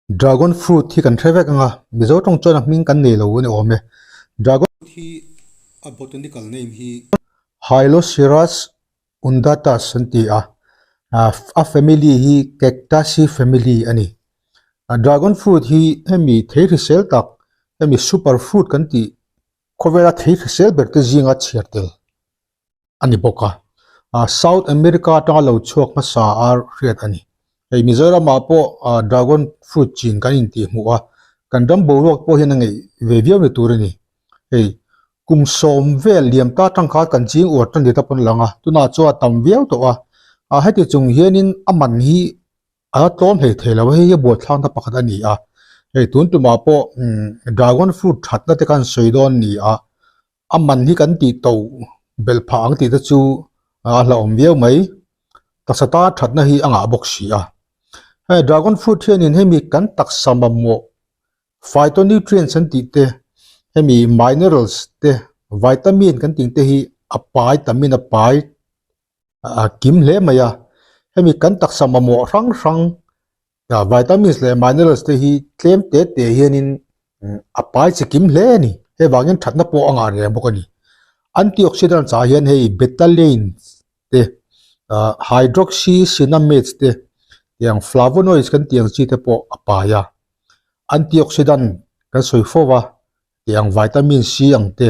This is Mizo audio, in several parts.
Dragon fruit hi kan hre vek ang a, Mizo tawng chuan a hming kan nei lo a ni awm e. Dragon fruit hi a botanical name hi Hylocereus undatus an ti a, a family hi Cactaceae family a ni. Dragon fruit hi hemi thei hrisel tak, hemi super fruit kan tih khawvela thei hrisel ber te zinga chhiar tel a ni bawk a, South America atanga lo chhuak hmasa a hriat a ni. Hei Mizoramah pawh dragon fruit chin kan intih hmuh a, kan ram boruak pawh hian a ngeih ve viau ni tur a ni. Hei kum sawm vel liam ta atang khan kan ching uar tan ni ta pawn a lang a, tunah chuan a tam viau tawh a, heti chung hianin a man hi a la tlawm hlei thei lo a, hei hi buaithlakna pakhat a ni a, hei tun tumah pawh dragon fruit thatna te khan sawi dawn a ni a. A man hi kan tih to belh phah ang tih te chu a hlauhawm viau mai. Taksa tan thatna hi a ngah bawk si a. Hei dragon fruit hianin hemi kan taksa mamawh phytonutrients an tih te, hemi minerals te, vitamin kan tih te hi a pai tamin a pai a kim hle mai a. Hemi kan taksa mamawh hrang hrang Vitamins leh minerals te hi tlem te te hianin a pai chi kim hle a ni. Hei vangin thatna pawh a ngah reng bawk a ni. Antioxidants ah hian hei betalains te hydroxycinnamates te tiang flavonoids kan tih ang chi te pawh a pai a. Antioxidant kan sawi fo va. tih ang vitamin C ang te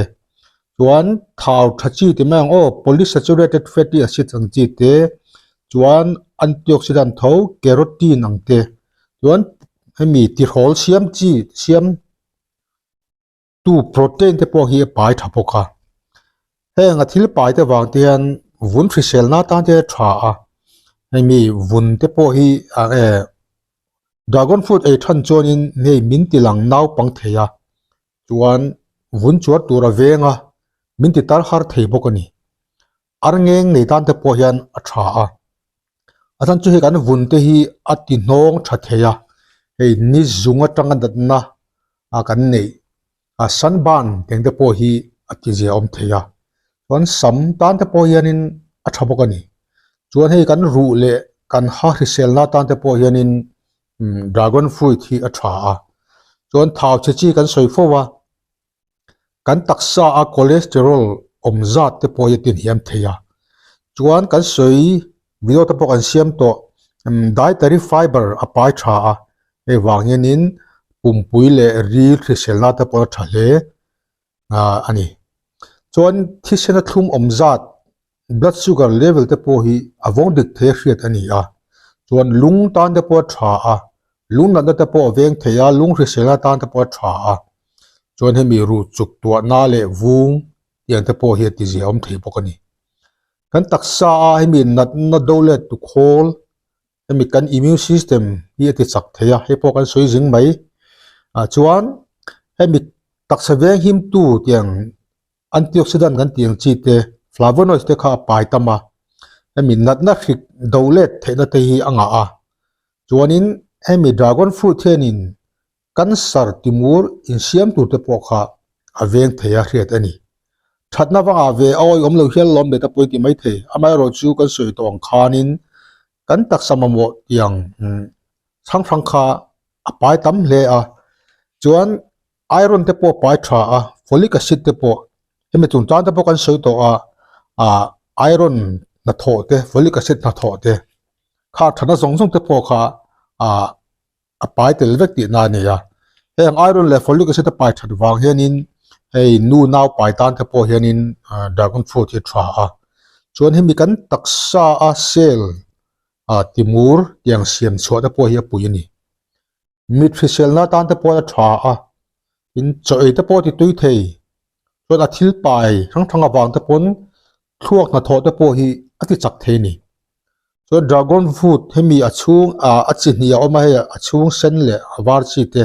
chuan thau tha chi ti mai ang aw polysaturated fatty acids ang chi te chuan antioxidant tho carotene ang te chuan hemi tihrawl siam chi siam tu protein te pawh hi a pai tha bawk a heng a thil pai te vang te hian vun hrisel na tan te a tha a hemi vun te pawh hi ah eh. Dragon fruit ei than chuanin hei min ti lang naupang thei a, chuan vun chuar tur a veng a, min ti tar har thei bawk a ni. Ar ngeng nei tan te pawh hian a tha a, a chhan chu hei kan vun te hi a ti hnawng tha thei a, hei ni zung atanga natna a kan neih a sunburn teng te pawh hi a ti zia awm thei a chuan sam tan te pawh hianin a tha bawk a ni chuan hei kan ruh leh kan ha hriselna tan te pawh hianin umm dragon fruit hi a tha a chuan thau chhe chi kan sawi fo a kan taksa a cholesterol awm zat te pawh hi a tinhiam thei a chuan kan sawi video te pawh kan siam tawh umm dietary fiber a pai tha a hei vang hianin pumpui leh ril hriselna te pawh a tha hle ah a ni. Chuan thisena thlum awm zat blood sugar level te pawh hi a vawng dik thei a hriat a ni a, chuan lung tan te pawh a tha a, lung natna te pawh a veng thei a, lung hriselna tan te pawh a tha a, chuan hemi ruh chuk tuahna leh vung tiang te pawh hi a tizia awm thei bawk a ni. Kan taksa a hemi natna do let tu khawl hemi kan immune system hi a ti chak thei a hei pawh kan sawi zing mai ah chuan hemi taksa veng him tu tiang antioxidant kan tih ang chi te flavonoids te kha a pai tam a hemi natna hrik do let theihna te hi a ngah a chuanin hemi dragon fruit hianin Cancer timur insiam tur te pawh kha a veng thei a hriat a ni. Thatna vangah ve a awih awm lo hial lawm leh ta pawhin ti mai thei. Amaherawh chu kan sawi tawh ang khanin kan taksa mamawh tiang hrang hrang kha a pai tam hle a. Chuan iron te pawh a pai tha a, folic acid te pawh hemi chungchang te pawh kan sawi tawh a, ah iron hnathawh te, folic acid hnathawh te kha thatna zawng zawng te pawh kha ah a pai tel vek tihna a ni a. Heng iron leh folic acid a pai that vang hianin hei nu nau pai tan te pawh hianin dragon fruit hi a tha a. Chuan hemi kan taksa a cell ah timur tiang siam chhuah te pawh hi a pui a ni. Mit hriselna tan te pawh a tha a, tin chaw ei te pawh a ti tui thei. Chuan a thil pai hrang hrang avang te pawn thluak hnathawh te pawh hi a ti chak thei a ni. Chuan dragon fruit hemi a chhung ah a chi hnih a awm a hei a chhung sen leh a var chi te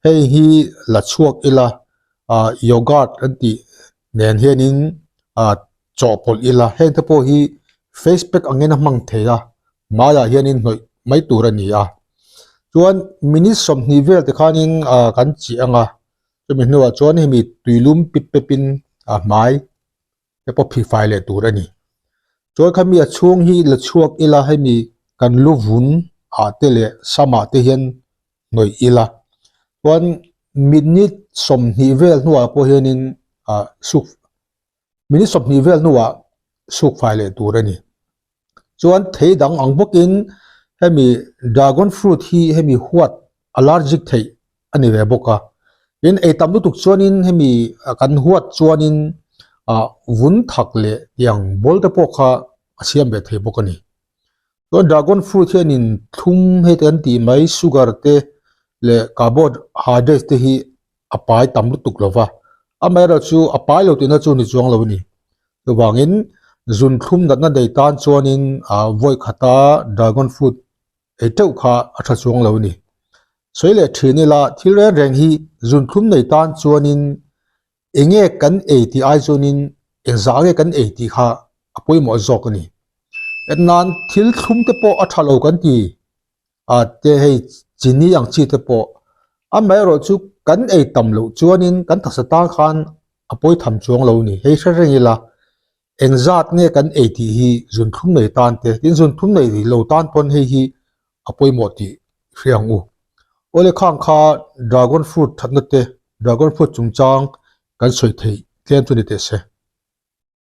hei hi la chhuak ila ah yogurt an tih nen hianin ah chawhpawlh ila heng te pawh hi face pack angin a hmang thei a hmaiah hianin hnawih mai tur a ni a chuan minute 20 vel te khanin ah kan chih ang a chumi hnuah chuan hemi tuilum pip pep in a hmai te pawh phih fai leh tur a ni. Chuan khami a chhung hi la chhuak ila hemi kan lu vun ah te leh sam ah te hian hnawih ila. Chuan minute 20 vel hnuah pawh hianin ah suk minute 20 vel hnuah suk fai leh tur a ni. Chuan thei dang ang bawkin hemi dragon fruit hi hemi huat allergic theih a ni ve bawk a. Tin ei tam lutuk chuanin hemi kan huat chuanin ah vun thak leh tiang bawl te pawh kha a siam ve thei bawk a ni. Chuan dragon fruit hianin thlum hei te an tih mai sugar te leh carbohydrates te hi a pai tam lutuk lo va, amaherawh chu a pai lo tihna chu ni chuang lo a ni. Chuvangin zun thlum natna nei tan chuanin ah vawi khata dragon fruit ei teuh kha a tha chuang lo a ni. Sawi leh thin ila thil reng reng hi zun thlum nei tan chuanin eng nge kan ei tih ai chuanin engzah nge kan ei tih kha a pawimawh zawk a ni. Ennan thil thlum te pawh a tha lo kan ti a te hei chini ang chi te pawh amaherawh chu kan ei tam loh chuanin kan taksa tan khan a pawi tham chuang lo a ni. Hei hre reng ila engzat nge kan ei tih hi zunthlum nei tan te tin zunthlum nei lo tan pawn hei hi a pawimawh tih hria ang u. Awle khang kha dragon fruit thatna te dragon fruit chungchang kan sawi theih tlem chu ni teh se.